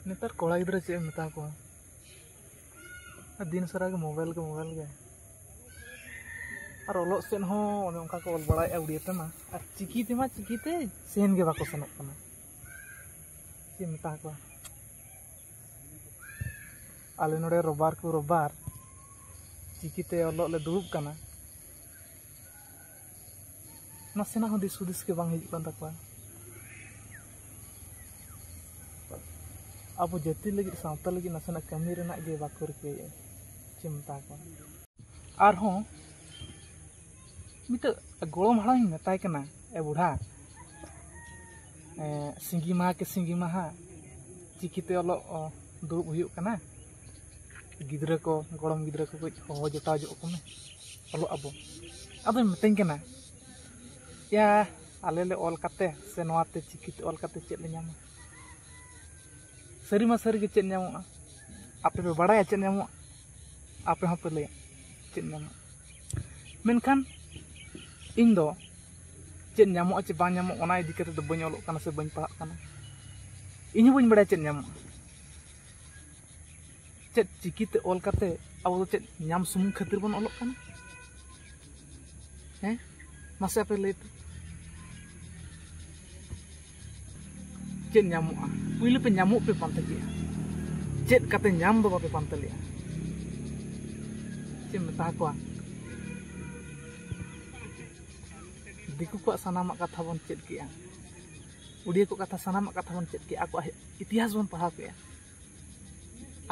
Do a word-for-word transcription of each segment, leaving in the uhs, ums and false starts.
ᱱᱮᱛᱟᱨ ᱠᱚᱲᱟ ᱜᱤᱫᱽᱨᱟᱹ ᱪᱮᱫ ᱮᱢ ᱢᱮᱛᱟ ᱠᱚᱣᱟ, ᱟᱨ ᱫᱤᱱ ᱥᱟᱨᱟ ᱜᱮ ᱢᱳᱵᱟᱭᱤᱞ ᱜᱮ ᱢᱳᱵᱟᱭᱤᱞ ᱜᱮ᱾ ᱟᱨ ᱚᱞᱚᱜ ᱥᱮᱫ ᱦᱚᱸ ᱚᱱᱮ ᱚᱱᱠᱟ ᱠᱚ ᱚᱞ ᱵᱟᱲᱟᱭᱮᱫᱼᱟ ᱩᱲᱤᱭᱟᱹ ᱛᱮᱢᱟ, ᱟᱨ ᱪᱤᱠᱤ ᱛᱮᱢᱟ ᱪᱤᱠᱤᱛᱮ ᱥᱮᱱ ᱜᱮ ᱵᱟᱠᱚ ᱥᱮᱱᱚᱜ ᱠᱟᱱᱟ᱾ ᱪᱮᱫ ᱮᱢ ᱢᱮᱛᱟ ᱠᱚᱣᱟ, ᱟᱞᱮ ᱱᱚᱰᱮ ᱨᱳᱵᱟᱨ ᱠᱚ ᱨᱳᱵᱟᱨ ᱪᱤᱠᱤᱛᱮ ᱚᱞᱚᱜ ᱞᱮ ᱫᱩᱲᱩᱵ ᱠᱟᱱᱟ, ᱱᱟᱥᱮᱱᱟᱜ ᱦᱚᱸ ᱫᱤᱥ ᱦᱩᱫᱤᱥ ᱜᱮ ᱵᱟᱝ ᱦᱤᱡᱩᱜ ᱠᱟᱱ ᱛᱟᱠᱚᱣᱟ᱾ ᱟᱵᱚ ᱡᱟᱹᱛᱤ ᱞᱟᱹᱜᱤᱫ, ᱥᱟᱶᱛᱟ ᱞᱟᱹᱜᱤᱫ ᱱᱟᱥᱮᱱᱟᱜ ᱠᱟᱹᱢᱤ ᱨᱮᱱᱟᱜ ᱜᱮ ᱵᱟᱠᱚ ᱨᱤᱠᱟᱹᱭᱮᱫᱼᱟ᱾ ᱪᱮᱫ ᱮᱢ ᱢᱮᱛᱟ ᱠᱚᱣᱟ? ᱟᱨᱦᱚᱸ ᱢᱤᱫᱴᱟᱹᱜ ᱜᱚᱲᱚᱢ ᱦᱟᱲᱟᱢᱤᱧ ᱢᱮᱛᱟᱭ ᱠᱟᱱᱟ, "ᱮ ᱵᱩᱰᱷᱟ, ᱮ, ᱥᱤᱸᱜᱤ ᱢᱟᱦᱟ ᱠᱮ ᱥᱤᱸᱜᱤ ᱢᱟᱦᱟ ᱪᱤᱠᱤᱛᱮ ᱚᱞᱚᱜ, ᱚ, ᱫᱩᱲᱩᱵ ᱦᱩᱭᱩᱜ ᱠᱟᱱᱟ, ᱜᱤᱫᱽᱨᱟᱹ ᱠᱚ, ᱜᱚᱲᱚᱢ ᱜᱤᱫᱽᱨᱟᱹ ᱠᱚ ᱠᱟᱹᱡ ᱦᱚᱦᱚ ᱡᱚᱴᱟᱣ ᱧᱚᱜ ᱠᱚᱢᱮ, ᱚᱞᱚᱜ ᱟᱵᱚ᱾" ᱟᱫᱚᱭ ᱢᱤᱛᱟᱹᱧ ᱠᱟᱱᱟ, "ᱭᱟ, ᱟᱞᱮ ᱞᱮ ᱚᱞ ᱠᱟᱛᱮ ᱥᱮ ᱱᱚᱣᱟᱛᱮ ᱪᱤᱠᱤᱛᱮ ᱚᱞ ᱠᱟᱛᱮ ᱪᱮᱫ ᱞᱮ ᱧᱟᱢᱟ? ᱥᱟᱹᱨᱤ ᱢᱟ ᱥᱟᱹᱨᱤ ᱜᱮ, ᱪᱮᱫ ᱧᱟᱢᱚᱜᱼᱟ? ᱟᱯᱮ ᱯᱮ ᱵᱟᱲᱟᱭᱟ ᱪᱮᱫ ᱧᱟᱢᱚᱜᱼᱟ? ᱟᱯᱮ ᱦᱚᱸᱯᱮ ᱞᱟᱹᱭᱟ ᱪᱮᱫ ᱧᱟᱢᱚᱜᱼᱟ?" ᱢᱮᱱᱠᱷᱟᱱ ᱤᱧ ᱫᱚ ᱪᱮᱫ ᱧᱟᱢᱚᱜᱼᱟ ᱪᱮ ᱵᱟᱝ ᱧᱟᱢᱚᱜᱼᱟ, ᱚᱱᱟ ᱤᱫᱤ ᱠᱟᱛᱮ ᱫᱚ ᱵᱟᱹᱧ ᱚᱞᱚᱜ ᱠᱟᱱᱟ ᱥᱮ ᱵᱟᱹᱧ ᱯᱟᱲᱦᱟᱜ ᱠᱟᱱᱟ᱾ ᱤᱧ ᱦᱚᱸ ᱵᱟᱹᱧ ᱵᱟᱲᱟᱭᱟ ᱪᱮᱫ ᱧᱟᱢᱚᱜᱼᱟ᱾ ᱪᱮᱫ ᱪᱤᱠᱤᱛᱮ ᱚᱞ ᱠᱟᱛᱮ ᱟᱵᱚ ᱫᱚ ᱪᱮᱫ ᱧᱟᱢ ᱥᱩᱢᱩᱝ ᱠᱷᱟᱹᱛᱤᱨ ᱵᱚᱱ ᱚᱞᱚᱜ ᱠᱟᱱᱟ? ᱦᱮᱸ, ᱢᱟᱥᱮ ᱟᱯᱮ ᱞᱟᱹᱭ ᱯᱮ, ᱪᱮᱫ ᱧᱟᱢᱚᱜᱼᱟ? ᱯᱩᱭᱞᱩ ᱯᱮ ᱧᱟᱢᱚᱜ ᱯᱮ ᱯᱟᱱᱛᱮ ᱠᱮᱜᱼᱟ, ᱪᱮᱫ ᱠᱟᱛᱮ ᱧᱟᱢ ᱫᱚ ᱵᱟᱯᱮ ᱯᱟᱱᱛᱮ ᱞᱮᱜᱼᱟ? ᱪᱮᱫ ᱮᱢ ᱢᱮᱛᱟ ᱠᱚᱣᱟ? ᱫᱤᱠᱩ ᱠᱚᱣᱟᱜ ᱥᱟᱱᱟᱢᱟᱜ ᱠᱟᱛᱷᱟ ᱵᱚᱱ ᱪᱮᱫ ᱠᱮᱜᱼᱟ, ᱩᱰᱤᱭᱟᱹ ᱠᱚ ᱠᱟᱛᱷᱟ, ᱥᱟᱱᱟᱢᱟᱜ ᱠᱟᱛᱷᱟ ᱵᱚᱱ ᱪᱮᱫ ᱠᱮᱜᱼᱟ, ᱟᱠᱚᱣᱟᱜ ᱤᱛᱤᱦᱟᱥ ᱵᱚᱱ ᱯᱟᱲᱦᱟᱣ ᱠᱮᱜᱼᱟ᱾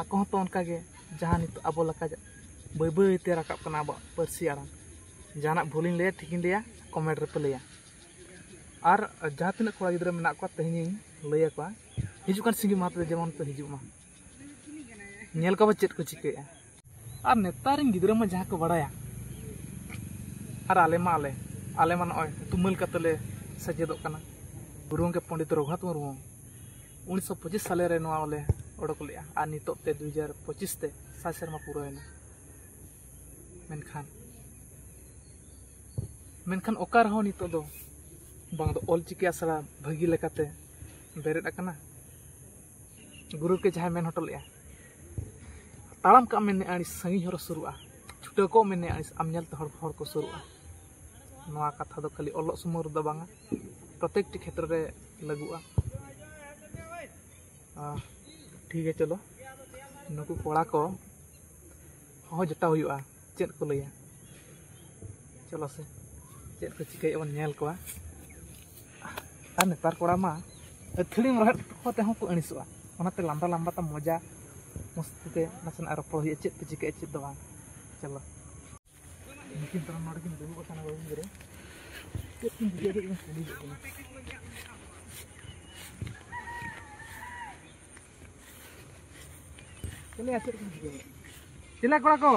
ᱟᱠᱚ ᱦᱚᱸᱛᱚ ᱚᱱᱠᱟᱜᱮ, ᱡᱟᱦᱟᱸ ᱱᱤᱛᱚᱜ ᱟᱵᱚ ᱞᱮᱠᱟ ᱵᱟᱹᱭ ᱵᱟᱹᱭ ᱛᱮ ᱨᱟᱠᱟᱵ ᱠᱟᱱᱟ ᱟᱵᱚᱣᱟᱜ ᱯᱟᱹᱨᱥᱤ ᱟᱲᱟᱝ᱾ ᱡᱟᱦᱟᱱᱟᱜ ᱵᱷᱩᱞᱤᱧ ᱞᱟᱹᱭᱟ, ᱴᱷᱤᱠᱤᱧ ᱞᱟᱹᱭᱟ, ᱠᱚᱢᱮᱱᱴ ᱨᱮᱯᱮ ᱞᱟᱹᱭᱟ᱾ ᱟᱨ ᱡᱟᱦᱟᱸ ᱛᱤᱱᱟᱹᱜ ᱠᱚᱲᱟ ᱜᱤᱫᱽᱨᱟᱹ ᱢᱮᱱᱟᱜ ᱠᱚᱣᱟ, ᱛᱮᱦᱮᱧᱤᱧ ᱞᱟᱹᱭ ᱟᱠᱚᱣᱟ, ᱦᱤᱡᱩᱜ ᱠᱟᱱ ᱥᱤᱸᱜᱤ ᱢᱟᱦᱟ ᱛᱮᱫᱚ ᱡᱮᱢᱚᱱ ᱯᱮ ᱦᱤᱡᱩᱜ ᱢᱟ, ᱧᱮᱞ ᱠᱚᱣᱟ ᱪᱮᱫ ᱠᱚ ᱪᱤᱠᱟᱹᱭᱟ᱾ ᱟᱨ ᱱᱮᱛᱟᱨ ᱨᱮᱱ ᱜᱤᱫᱽᱨᱟᱹ ᱢᱟ ᱡᱟᱦᱟᱸ ᱠᱚ ᱵᱟᱲᱟᱭᱟ, ᱟᱨ ᱟᱞᱮ ᱢᱟ ᱟᱞᱮ, ᱟᱞᱮ ᱢᱟ ᱱᱚᱜᱼᱚᱭ ᱛᱩᱢᱟᱹᱞ ᱠᱟᱛᱮ ᱞᱮ ᱥᱮᱪᱮᱫᱚᱜ ᱠᱟᱱᱟ᱾ ᱜᱩᱨᱩ ᱜᱚᱢᱠᱮ ᱯᱚᱱᱰᱤᱛ ᱨᱚᱜᱷᱩᱱᱟᱛᱷ ᱢᱩᱨᱢᱩ ᱩᱱᱤᱥᱥᱚ ᱯᱚᱸᱪᱤᱥ ᱥᱟᱞᱮ ᱨᱮ ᱱᱚᱣᱟ ᱞᱮ ᱚᱰᱚᱠ ᱞᱮᱜᱼᱟ, ᱟᱨ ᱱᱤᱛᱚᱜ ᱛᱮ ᱫᱩ ᱦᱟᱡᱟᱨ ᱯᱚᱸᱪᱤᱥ ᱛᱮ ᱥᱟᱭ ᱥᱮᱨᱢᱟ ᱯᱩᱨᱟᱹᱣᱮᱱᱟ᱾ ᱢᱮᱱᱠᱷᱟᱱ, ᱢᱮᱱᱠᱷᱟᱱ ᱚᱠᱟ ᱨᱮᱦᱚᱸ ᱱᱤᱛᱚᱜ ᱫᱚ ᱵᱟᱝ ᱫᱚ ᱚᱞᱪᱤᱠᱤ ᱟᱥᱲᱟ ᱵᱷᱟᱹᱜᱤ ᱞᱮᱠᱟᱛᱮ ᱵᱮᱨᱮᱫ ᱟᱠᱟᱱᱟ, ᱜᱩᱨᱩ ᱜᱮ ᱡᱟᱦᱟᱸᱭ ᱢᱮᱱ ᱦᱚᱴᱚ ᱞᱮᱫᱼᱟ, ᱛᱟᱲᱟᱢ ᱠᱟᱜ ᱢᱮ ᱱᱮ ᱟᱹᱲᱤᱥ ᱥᱟᱺᱜᱤᱧ ᱦᱚᱨ ᱥᱩᱨᱩᱜᱼᱟ, ᱪᱷᱩᱴᱟᱹᱣ ᱠᱚᱜ ᱢᱮ ᱱᱮ ᱟᱹᱲᱤᱥ ᱟᱢ ᱧᱮᱞᱛᱮ ᱦᱚᱲ, ᱦᱚᱲ ᱠᱚ ᱥᱩᱨᱩᱜᱼᱟ᱾ ᱱᱚᱣᱟ ᱠᱟᱛᱷᱟ ᱫᱚ ᱠᱷᱟᱹᱞᱤ ᱚᱞᱚᱜ ᱥᱩᱢᱩᱝ ᱨᱮᱫᱚ ᱵᱟᱝᱟ, ᱯᱨᱚᱛᱮᱠᱴᱤ ᱠᱷᱮᱛᱨᱚ ᱨᱮ ᱞᱟᱹᱜᱩᱜᱼᱟ᱾ ᱟᱦ, ᱴᱷᱤᱠ ᱜᱮᱭᱟ, ᱪᱚᱞᱚ ᱱᱩᱠᱩ ᱠᱚᱲᱟ ᱠᱚ ᱦᱚᱦᱚ ᱡᱚᱴᱟᱣ ᱦᱩᱭᱩᱜᱼᱟ, ᱪᱮᱫ ᱠᱚ ᱞᱟᱹᱭᱟ᱾ ᱪᱚᱞᱚ ᱥᱮ, ᱪᱮᱫ ᱠᱚ ᱪᱤᱠᱟᱹᱭᱮᱫ ᱵᱚᱱ ᱧᱮᱞ ᱠᱚᱣᱟ᱾ ᱟᱨ ᱱᱮᱛᱟᱨ ᱠᱚᱲᱟ ᱢᱟ ᱟᱹᱛᱷᱟᱹᱲᱤᱢ ᱨᱚᱦᱮᱫ ᱠᱚ ᱛᱮᱦᱚᱸ ᱠᱚ ᱟᱹᱲᱤᱥᱚᱜᱼᱟ, ᱚᱱᱟᱛᱮ ᱞᱟᱸᱫᱟ ᱞᱟᱸᱫᱟ ᱛᱮ ᱢᱚᱡᱟ ᱢᱚᱥᱛᱤ ᱛᱮ ᱱᱟᱥᱮᱱᱟᱜ ᱨᱚᱯᱚᱲ ᱦᱩᱭᱩᱜᱼᱟ, ᱪᱮᱫ ᱯᱮ ᱪᱤᱠᱟᱹᱭᱮᱫ ᱪᱮᱫ ᱫᱚ ᱵᱟᱝ᱾ ᱪᱚᱞᱚ᱾ ᱱᱩᱠᱤᱱ ᱛᱚᱨᱟ ᱱᱚᱰᱮ ᱠᱤᱱ ᱫᱩᱲᱩᱵ ᱟᱠᱟᱱᱟ ᱵᱟᱹᱵᱩ ᱜᱤᱫᱽᱨᱟᱹ᱾ ᱪᱮᱫ ᱠᱤᱱ ᱪᱤᱠᱟᱹᱭᱮᱫ ᱠᱤᱱ ᱠᱩᱞᱤ ᱠᱮᱫ ᱠᱤᱱᱟ᱾ ᱪᱮᱞᱮ ᱪᱮᱫ ᱠᱤᱱ ᱪᱤᱠᱟᱹᱭᱮᱫ? ᱪᱮᱞᱮ ᱠᱚᱲᱟ ᱠᱚ?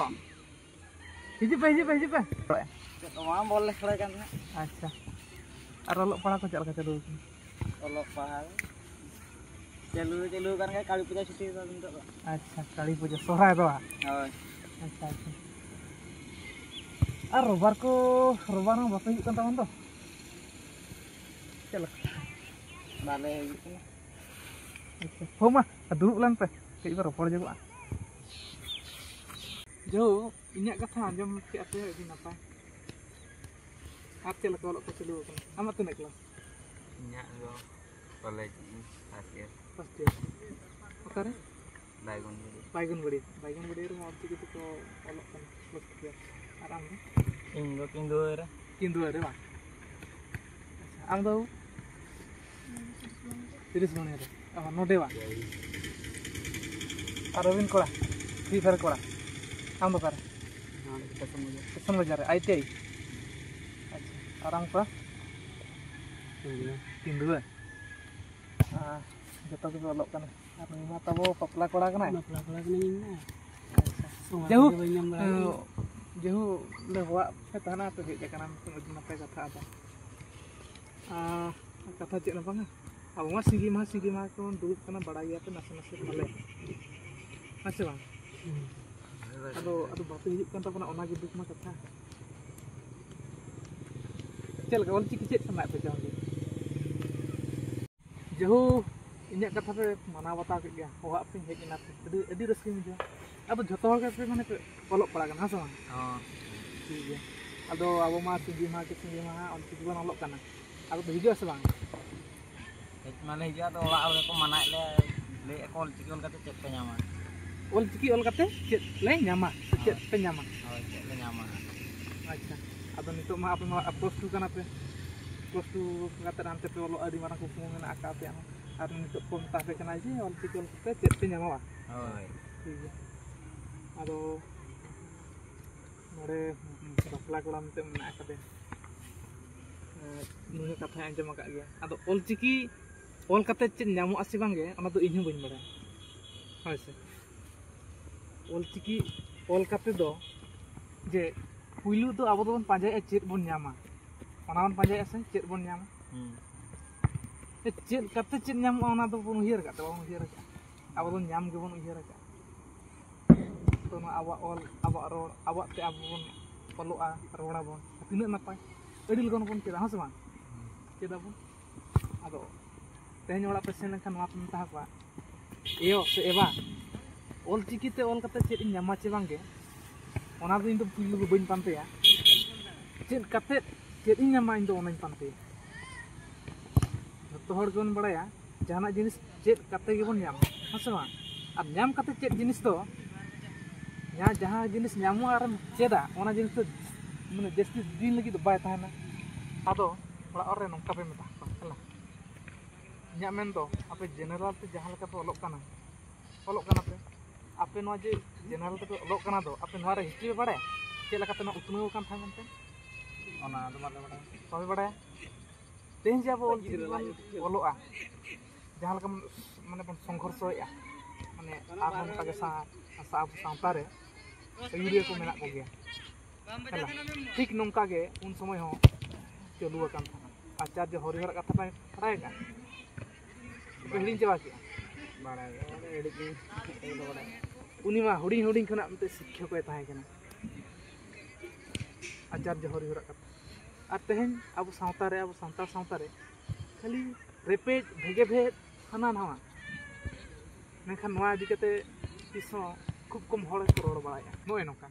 ᱦᱤᱡᱩᱜ ᱯᱮ, ᱦᱤᱡᱩᱜ ᱯᱮ, ᱦᱤᱡᱩᱜ ᱯᱮ᱾ ᱪᱮᱫ ᱦᱚᱸ ᱵᱟᱝ, ᱵᱚᱞ ᱞᱮ ᱠᱷᱮᱞ ᱠᱟᱱ ᱛᱟᱦᱮᱸᱫ᱾ ᱟᱪᱪᱷᱟ᱾ ᱟᱨ ᱚᱞᱚᱜ ᱯᱟᱲᱦᱟᱣ ᱠᱚ ᱪᱮᱫ ᱞᱮᱠᱟ ᱪᱟᱹᱞᱩ ᱟᱠᱟᱱᱟ? ᱚᱞᱚᱜ ᱯᱟᱲᱦᱟᱣ ᱪᱟᱹᱞᱩ, ᱪᱟᱹᱞᱩ ᱟᱠᱟᱱ ᱜᱮᱭᱟ, ᱠᱟᱹᱞᱤ ᱯᱩᱡᱟᱹ ᱪᱷᱩᱴᱤ ᱫᱚ ᱱᱤᱛᱚᱜ ᱫᱚ᱾ ᱟᱪᱪᱷᱟ, ᱠᱟᱹᱞᱤ ᱯᱩᱡᱟᱹ, ᱥᱚᱦᱨᱟᱭ ᱫᱚ ᱵᱟᱝ? ᱦᱳᱭ᱾ ᱟᱪᱪᱷᱟ, ᱟᱪᱪᱷᱟ᱾ ᱟᱨ ᱨᱳᱵᱟᱨ ᱠᱚ, ᱨᱳᱵᱟᱨ ᱦᱚᱸ ᱵᱟᱯᱮ ᱦᱤᱡᱩᱜ ᱠᱟᱱ ᱛᱟᱵᱚᱱ ᱫᱚ? ᱪᱮᱫ ᱞᱮᱠᱟ? ᱵᱟᱞᱮ ᱦᱤᱡᱩᱜ ᱠᱟᱱᱟ᱾ ᱟᱪᱪᱷᱟ, ᱦᱳ ᱢᱟ, ᱫᱩᱲᱩᱵ ᱞᱮᱱ ᱯᱮ, ᱠᱟᱹᱡ ᱵᱚ ᱨᱚᱯᱚᱲ ᱧᱚᱜᱚᱜᱼᱟ᱾ ᱡᱚᱦᱳ, ᱤᱧᱟᱹᱜ ᱠᱟᱛᱷᱟ ᱟᱸᱡᱚᱢ ᱠᱮᱫᱼᱟ ᱯᱮ, ᱟᱹᱰᱤ ᱱᱟᱯᱟᱭ᱾ ᱟᱨ ᱪᱮᱫ ᱞᱮᱠᱟ ᱚᱞᱚᱜ ᱠᱚ ᱪᱟᱹᱞᱩ ᱟᱠᱟᱱᱟ? ᱟᱢᱟᱜ ᱛᱤᱱᱟᱹᱜ ᱠᱞᱟᱥ? ᱤᱧᱟᱹᱜ ᱫᱚ college first year᱾ First year᱾ ᱚᱠᱟᱨᱮ? ᱵᱟᱭᱜᱚᱱᱵᱟᱲᱤ᱾ ᱵᱟᱭᱜᱚᱱᱵᱟᱲᱤ, ᱵᱟᱭᱜᱚᱱᱵᱟᱲᱤ ᱨᱮᱢᱟ ᱚᱞᱪᱤᱠᱤ ᱛᱮᱠᱚ ᱚᱞᱚᱜ ᱠᱟᱱᱟ, first year᱾ ᱟᱨ ᱟᱢ ᱫᱚ? ᱤᱧ ᱫᱚ ᱠᱤᱱᱫᱩᱣᱟᱹ ᱨᱮ᱾ ᱠᱤᱱᱫᱩᱣᱟᱹ ᱨᱮ ᱵᱟᱝ? ᱟᱪᱪᱷᱟ, ᱟᱢ ᱫᱚ? ᱛᱤᱨᱤᱥ ᱢᱚᱱᱮ ᱨᱮ᱾ ᱚ, ᱱᱚᱰᱮ ᱵᱟᱝ? ᱟᱨ ᱨᱚᱵᱤᱱ ᱠᱚᱲᱟ, Free Fire ᱠᱚᱲᱟ, ᱟᱢ ᱫᱚ ᱚᱠᱟᱨᱮ? ᱱᱚᱰᱮ ᱥᱴᱮᱥᱚᱱ ᱵᱟᱡᱟᱨ᱾ ᱥᱴᱮᱥᱚᱱ ᱵᱟᱡᱟᱨ ᱨᱮ, ᱟᱭ ᱴᱤ ᱟᱭ? ᱟᱪᱪᱷᱟ, ᱟᱨ ᱟᱢ ᱠᱚᱲᱟ? ᱠᱤᱱᱫᱩᱣᱟᱹ᱾ ᱠᱤᱱᱫᱩᱣᱟᱹ? ᱟᱨ ᱡᱚᱛᱚ ᱜᱮᱯᱮ ᱚᱞᱚᱜ ᱠᱟᱱᱟ᱾ ᱟᱨ ᱱᱩᱭ ᱢᱟ ᱛᱟᱵᱚ ᱵᱟᱯᱞᱟ ᱠᱚᱲᱟ ᱠᱟᱱᱟᱭ᱾ ᱵᱟᱯᱞᱟ ᱠᱚᱲᱟ ᱠᱟᱱᱟᱹᱧ ᱤᱧ ᱢᱟ᱾ ᱟᱪᱪᱷᱟ᱾ ᱥᱚᱢᱟᱡᱽ ᱡᱟᱭᱦᱳᱠ, ᱨᱮ ᱵᱟᱹᱧ ᱧᱟᱢ ᱵᱟᱲᱟ ᱞᱮᱫᱟ᱾ ᱡᱟᱭᱦᱳᱠ, ᱞᱮ ᱦᱚᱦᱚᱣᱟᱜ ᱯᱮ ᱛᱟᱦᱮᱱᱟ, ᱟᱯᱮ ᱦᱮᱡ ᱟᱠᱟᱱᱟ, ᱢᱤᱫᱴᱮᱱ ᱟᱹᱰᱤ ᱱᱟᱯᱟᱭ ᱠᱟᱛᱷᱟ᱾ ᱟᱫᱚ, ᱟᱨ ᱠᱟᱛᱷᱟ ᱪᱮᱫ ᱦᱚᱸ ᱵᱟᱝᱟ, ᱟᱵᱚ ᱢᱟ ᱥᱤᱸᱜᱤ ᱢᱟᱦᱟ, ᱥᱤᱸᱜᱤ ᱢᱟᱦᱟ ᱠᱚᱵᱚᱱ ᱫᱩᱲᱩᱵ ᱠᱟᱱᱟ, ᱵᱟᱲᱟᱭ ᱜᱮᱭᱟ ᱯᱮ ᱱᱟᱥᱮ ᱱᱟᱥᱮ ᱯᱟᱞᱮ, ᱦᱮᱸ ᱥᱮ ᱵᱟᱝ? ᱦᱩᱸ᱾ ᱟᱫᱚ, ᱟᱫᱚ ᱵᱟᱯᱮ ᱦᱤᱡᱩᱜ ᱠᱟᱱ ᱛᱟᱵᱚᱱᱟ, ᱚᱱᱟᱜᱮ ᱫᱩᱠ ᱢᱟ ᱠᱟᱛᱷᱟ᱾ ᱪᱮᱫ ᱞᱮᱠᱟ ᱚᱞᱪᱤᱠᱤ ᱪᱮᱫ ᱥᱟᱱᱟᱭᱮᱫ ᱯᱮ ᱪᱚᱝ? ᱡᱟᱹᱦᱩ, ᱤᱧᱟᱹᱜ ᱠᱟᱛᱷᱟ ᱯᱮ ᱢᱟᱱᱟᱣ ᱵᱟᱛᱟᱣ ᱠᱮᱫ ᱜᱮᱭᱟ, ᱦᱚᱦᱚᱣᱟᱜ ᱯᱮ ᱦᱮᱡ ᱮᱱᱟ ᱯᱮ, ᱟᱹᱰᱤ ᱟᱹᱰᱤ ᱨᱟᱹᱥᱠᱟᱹᱧ ᱵᱩᱡᱷᱟᱹᱣᱟ᱾ ᱟᱫᱚ ᱡᱷᱚᱛᱚ ᱦᱚᱲ ᱜᱮᱯᱮ ᱢᱟᱱᱮ ᱯᱮ ᱚᱞᱚᱜ ᱯᱟᱲᱦᱟᱜ ᱠᱟᱱᱟ, ᱦᱮᱸ ᱥᱮ ᱵᱟᱝ? ᱦᱚᱸ᱾ ᱴᱷᱤᱠ ᱜᱮᱭᱟ᱾ ᱟᱫᱚ ᱟᱵᱚ ᱢᱟ ᱥᱤᱸᱜᱤ ᱢᱟᱦᱟ ᱠᱮ ᱥᱤᱸᱜᱤ ᱢᱟᱦᱟ ᱚᱞᱪᱤᱠᱤ ᱵᱚᱱ ᱚᱞᱚᱜ ᱠᱟᱱᱟ, ᱟᱫᱚ ᱯᱮ ᱦᱤᱡᱩᱜᱼᱟ ᱥᱮ ᱵᱟᱝ? ᱦᱮᱡ ᱢᱟᱞᱮ ᱦᱤᱡᱩᱜᱼᱟ, ᱟᱫᱚ ᱚᱲᱟᱜ ᱦᱚᱲ ᱜᱮᱠᱚ ᱢᱟᱱᱟᱭᱮᱫ ᱞᱮᱭᱟ, ᱞᱟᱹᱭᱮᱫ ᱠᱚ ᱚᱞᱪᱤᱠᱤ ᱚᱞ ᱠᱟᱛᱮ ᱪᱮᱫ ᱯᱮ ᱧᱟᱢᱟ? ᱚᱞᱪᱤᱠᱤ ᱚᱞ ᱠᱟᱛᱮ ᱪᱮᱫ ᱞᱮ ᱧᱟᱢᱟ ᱥᱮ ᱪᱮᱫ ᱦᱳᱭ᱾ ᱯᱮ ᱧᱟᱢᱟ? ᱦᱳᱭ, ᱪᱮᱫ ᱞᱮ ᱧᱟᱢᱟ ᱦᱟᱸᱜ? ᱟᱪᱪᱷᱟ, ᱟᱫᱚ ᱱᱤᱛᱚᱜ ᱢᱟ ᱟᱯᱮ ᱢᱟ ᱯᱞᱟᱥ ᱴᱩ ᱠᱟᱱᱟ ᱯᱮ, ᱯᱞᱟᱥ ᱴᱩ ᱠᱟᱛᱮ ᱦᱟᱱᱛᱮ ᱯᱮ ᱚᱞᱚᱜ, ᱟᱹᱰᱤ ᱢᱟᱨᱟᱝ ᱠᱩᱠᱢᱩ ᱢᱮᱱᱟᱜ ᱟᱠᱟᱫ ᱟᱯᱮᱭᱟᱜ ᱦᱚᱸ, ᱟᱨ ᱱᱤᱛᱚᱜ ᱠᱚ ᱢᱮᱛᱟ ᱯᱮ ᱠᱟᱱᱟ ᱡᱮ ᱚᱞᱪᱤᱠᱤ ᱚᱞ ᱠᱟᱛᱮ ᱪᱮᱫ ᱯᱮ ᱧᱟᱢᱟ, ᱵᱟᱝ? ᱦᱳᱭ᱾ ᱴᱷᱤᱠ ᱜᱮᱭᱟ᱾ ᱟᱫᱚ ᱱᱚᱰᱮ ᱵᱟᱯᱞᱟ ᱠᱚᱲᱟ ᱢᱤᱫᱴᱮᱱ ᱢᱮᱱᱟᱜ ᱟᱠᱟᱫᱮ, ᱮᱸ, ᱱᱩᱭ ᱦᱚᱸ ᱠᱟᱛᱷᱟᱭ ᱟᱸᱡᱚᱢ ᱟᱠᱟᱫ ᱜᱮᱭᱟ᱾ ᱟᱫᱚ ᱚᱞᱪᱤᱠᱤ ᱚᱞ ᱠᱟᱛᱮ ᱪᱮᱫ ᱧᱟᱢᱚᱜᱼᱟ ᱥᱮ ᱵᱟᱝ ᱜᱮ, ᱚᱱᱟ ᱫᱚ ᱤᱧ ᱦᱚᱸ ᱵᱟᱹᱧ ᱵᱟᱲᱟᱭᱟ᱾ ᱦᱳᱭ ᱥᱮ, ᱚᱞᱪᱤᱠᱤ ᱚᱞ ᱠᱟᱛᱮ ᱫᱚ ᱡᱮ ᱯᱩᱭᱞᱩ ᱫᱚ ᱟᱵᱚ ᱫᱚᱵᱚᱱ ᱯᱟᱸᱡᱟᱭᱮᱫᱼᱟ ᱪᱮᱫ ᱵᱚᱱ ᱧᱟᱢᱟ, ᱚᱱᱟ ᱵᱚᱱ ᱯᱟᱸᱡᱟᱭᱮᱫᱼᱟ ᱥᱮ ᱪᱮᱫ ᱵᱚᱱ ᱧᱟᱢᱟ? ᱦᱩᱸ᱾ ᱪᱮᱫ ᱠᱟᱛᱮ ᱪᱮᱫ ᱧᱟᱢᱚᱜᱼᱟ, ᱚᱱᱟ ᱫᱚᱵᱚᱱ ᱩᱭᱦᱟᱹᱨ ᱟᱠᱟᱫ ᱛᱮ ᱵᱟᱵᱚᱱ ᱩᱭᱦᱟᱹᱨ ᱟᱠᱟᱫᱼᱟ, ᱟᱵᱚ ᱫᱚ ᱧᱟᱢ ᱜᱮᱵᱚᱱ ᱩᱭᱦᱟᱹᱨ ᱟᱠᱟᱫᱼᱟ᱾ ᱛᱚ ᱱᱚᱣᱟ ᱟᱵᱚᱣᱟᱜ ᱚᱞ, ᱟᱵᱚᱣᱟᱜ ᱨᱚᱲ, ᱟᱵᱚᱣᱟᱜ ᱛᱮ ᱟᱵᱚ ᱵᱚᱱ ᱚᱞᱚᱜᱼᱟ, ᱨᱚᱲᱟᱵᱚᱱ, ᱛᱤᱱᱟᱹᱜ ᱱᱟᱯᱟᱭ, ᱟᱹᱰᱤ ᱞᱚᱜᱚᱱ ᱵᱚᱱ ᱪᱮᱫᱟ, ᱦᱮᱸ ᱥᱮ ᱵᱟᱝ? ᱪᱮᱫᱟᱵᱚᱱ᱾ ᱟᱫᱚ ᱛᱮᱦᱮᱧ ᱚᱲᱟᱜ ᱯᱮ ᱥᱮᱱ ᱞᱮᱱᱠᱷᱟᱱ ᱱᱚᱣᱟ ᱯᱮ ᱢᱮᱛᱟ ᱠᱚᱣᱟ, "ᱮᱭᱳ ᱥᱮ ᱮᱵᱟ, ᱚᱞᱪᱤᱠᱤ ᱛᱮ ᱚᱞ ᱠᱟᱛᱮ ᱪᱮᱫ ᱤᱧ ᱧᱟᱢᱟ ᱪᱮ ᱵᱟᱝᱜᱮ, ᱚᱱᱟ ᱫᱚ ᱤᱧ ᱫᱚ ᱯᱩᱭᱞᱩ ᱫᱚ ᱵᱟᱹᱧ ᱯᱟᱱᱛᱮᱭᱟ᱾ ᱪᱮᱫ ᱠᱟᱛᱮ ᱪᱮᱫ ᱤᱧ ᱧᱟᱢᱟ, ᱤᱧ ᱫᱚ ᱚᱱᱟᱧ ᱯᱟᱱᱛᱮᱭᱟ᱾" ᱡᱚᱛᱚ ᱦᱚᱲ ᱜᱮᱵᱚᱱ ᱵᱟᱲᱟᱭᱟ, ᱡᱟᱦᱟᱱᱟᱜ ᱡᱤᱱᱤᱥ ᱪᱮᱫ ᱠᱟᱛᱮ ᱜᱮᱵᱚᱱ ᱧᱟᱢᱟ, ᱦᱮᱸ ᱥᱮ ᱵᱟᱝ? ᱟᱨ ᱧᱟᱢ ᱠᱟᱛᱮ ᱪᱮᱫ ᱡᱤᱱᱤᱥ ᱫᱚ, ᱡᱟᱦᱟᱸ, ᱡᱟᱦᱟᱸ ᱡᱤᱱᱤᱥ ᱧᱟᱢᱚᱜᱼᱟ ᱟᱨᱮᱢ ᱪᱮᱫᱟ, ᱚᱱᱟ ᱡᱤᱱᱤᱥ ᱫᱚ ᱢᱟᱱᱮ ᱡᱟᱹᱥᱛᱤ ᱫᱤᱱ ᱞᱟᱹᱜᱤᱫ ᱫᱚ ᱵᱟᱭ ᱛᱟᱦᱮᱱᱟ᱾ ᱟᱫᱚ ᱚᱲᱟᱜ ᱦᱚᱲ ᱨᱮ ᱱᱚᱝᱠᱟ ᱯᱮ ᱢᱮᱛᱟ ᱠᱚᱣᱟ, ᱦᱮᱸ, ᱤᱧᱟᱹᱜ ᱢᱮᱱ ᱫᱚ, ᱟᱯᱮ ᱡᱮᱱᱟᱨᱟᱞ ᱛᱮ ᱡᱟᱦᱟᱸ ᱞᱮᱠᱟ ᱯᱮ ᱚᱞᱚᱜ ᱠᱟᱱᱟ, ᱚᱞᱚᱜ ᱠᱟᱱᱟ ᱯᱮ, ᱟᱯᱮ ᱱᱚᱣᱟ ᱡᱮ ᱡᱮᱱᱟᱨᱮᱞ ᱛᱮᱯᱮ ᱚᱞᱚᱜ ᱠᱟᱱᱟ ᱫᱚ, ᱟᱯᱮ ᱱᱚᱣᱟ ᱨᱮ ᱦᱤᱥᱴᱨᱤ ᱯᱮ ᱵᱟᱲᱟᱭᱟ? ᱪᱮᱫ ᱞᱮᱠᱟᱛᱮ ᱱᱚᱣᱟ ᱩᱛᱱᱟᱹᱣ ᱟᱠᱟᱱ ᱛᱟᱦᱮᱸ ᱢᱮᱱᱛᱮ? ᱚᱱᱟ ᱫᱚ ᱵᱟᱞᱮ ᱵᱟᱲᱟᱭᱟ᱾ ᱵᱟᱯᱮ ᱵᱟᱲᱟᱭᱟ? ᱛᱮᱦᱮᱧ ᱡᱮ ᱟᱵᱚ ᱚᱞ ᱪᱤᱠᱤ ᱵᱚᱱ ᱚᱞᱚᱜᱼᱟ, ᱡᱟᱦᱟᱸ ᱞᱮᱠᱟ ᱵᱚᱱ, ᱢᱟᱱᱮ ᱵᱚᱱ ᱥᱚᱝᱜᱷᱚᱨᱥᱚᱭᱮᱫᱼᱟ, ᱢᱟᱱᱮ ᱟᱨᱦᱚᱸ ᱚᱱᱠᱟ ᱜᱮ ᱥᱟ-, ᱥᱟ-, ᱟᱵᱚ ᱥᱟᱶᱛᱟ ᱨᱮ ᱟᱹᱭᱩᱨᱤᱭᱟᱹ ᱠᱚ ᱢᱮᱱᱟᱜ ᱠᱚᱜᱮᱭᱟ᱾ ᱦᱮᱸ, ᱴᱷᱤᱠ ᱱᱚᱝᱠᱟ ᱜᱮ ᱩᱱ ᱥᱚᱢᱚᱭ ᱦᱚᱸ ᱪᱟᱹᱞᱩ ᱟᱠᱟᱱ ᱛᱟᱦᱮᱸᱱᱟ᱾ ᱟᱪᱟᱨᱡᱚ ᱦᱚᱨᱤᱦᱚᱨᱟᱜ ᱠᱟᱛᱷᱟ ᱯᱮ ᱵᱟᱲᱟᱭ ᱟᱠᱟᱫᱼᱟ? ᱯᱮ ᱦᱤᱲᱤᱧ ᱪᱟᱵᱟ ᱠᱮᱫᱼᱟ? ᱵᱟᱲᱟᱭ ᱜᱮ, ᱢᱟᱱᱮ ᱟᱹᱰᱤ ᱫᱤᱱ ᱠᱷᱚᱱ ᱫᱚ ᱵᱟᱲᱟᱭ᱾ ᱩᱱᱤ ᱢᱟ ᱦᱩᱰᱤᱧ ᱦᱩᱰᱤᱧ ᱠᱷᱚᱱᱟᱜ ᱢᱤᱫᱴᱮᱱ ᱥᱤᱠᱠᱷᱚᱠ ᱮ ᱛᱟᱦᱮᱸ ᱠᱟᱱᱟ, ᱟᱪᱟᱨᱡᱚ ᱦᱚᱨᱤᱦᱚᱨᱟᱜ ᱠᱟᱛᱷᱟ᱾ ᱟᱨ ᱛᱮᱦᱮᱧ ᱟᱵᱚ ᱥᱟᱶᱛᱟ ᱨᱮ, ᱟᱵᱚ ᱥᱟᱱᱛᱟᱲ ᱥᱟᱶᱛᱟ ᱨᱮ ᱠᱷᱟᱹᱞᱤ ᱨᱮᱯᱮᱡ, ᱵᱷᱮᱜᱮ ᱵᱷᱮᱫ, ᱦᱟᱱᱟ ᱱᱟᱣᱟ᱾ ᱢᱮᱱᱠᱷᱟᱱ ᱱᱚᱣᱟ ᱤᱫᱤ ᱠᱟᱛᱮ ᱛᱤᱥ ᱦᱚᱸ ᱠᱷᱩᱵ ᱠᱚᱢ ᱦᱚᱲ ᱠᱚ ᱨᱚᱲ ᱵᱟᱲᱟᱭᱮᱫᱼᱟ᱾ ᱱᱚᱜᱼᱚᱭ ᱱᱚᱝᱠᱟ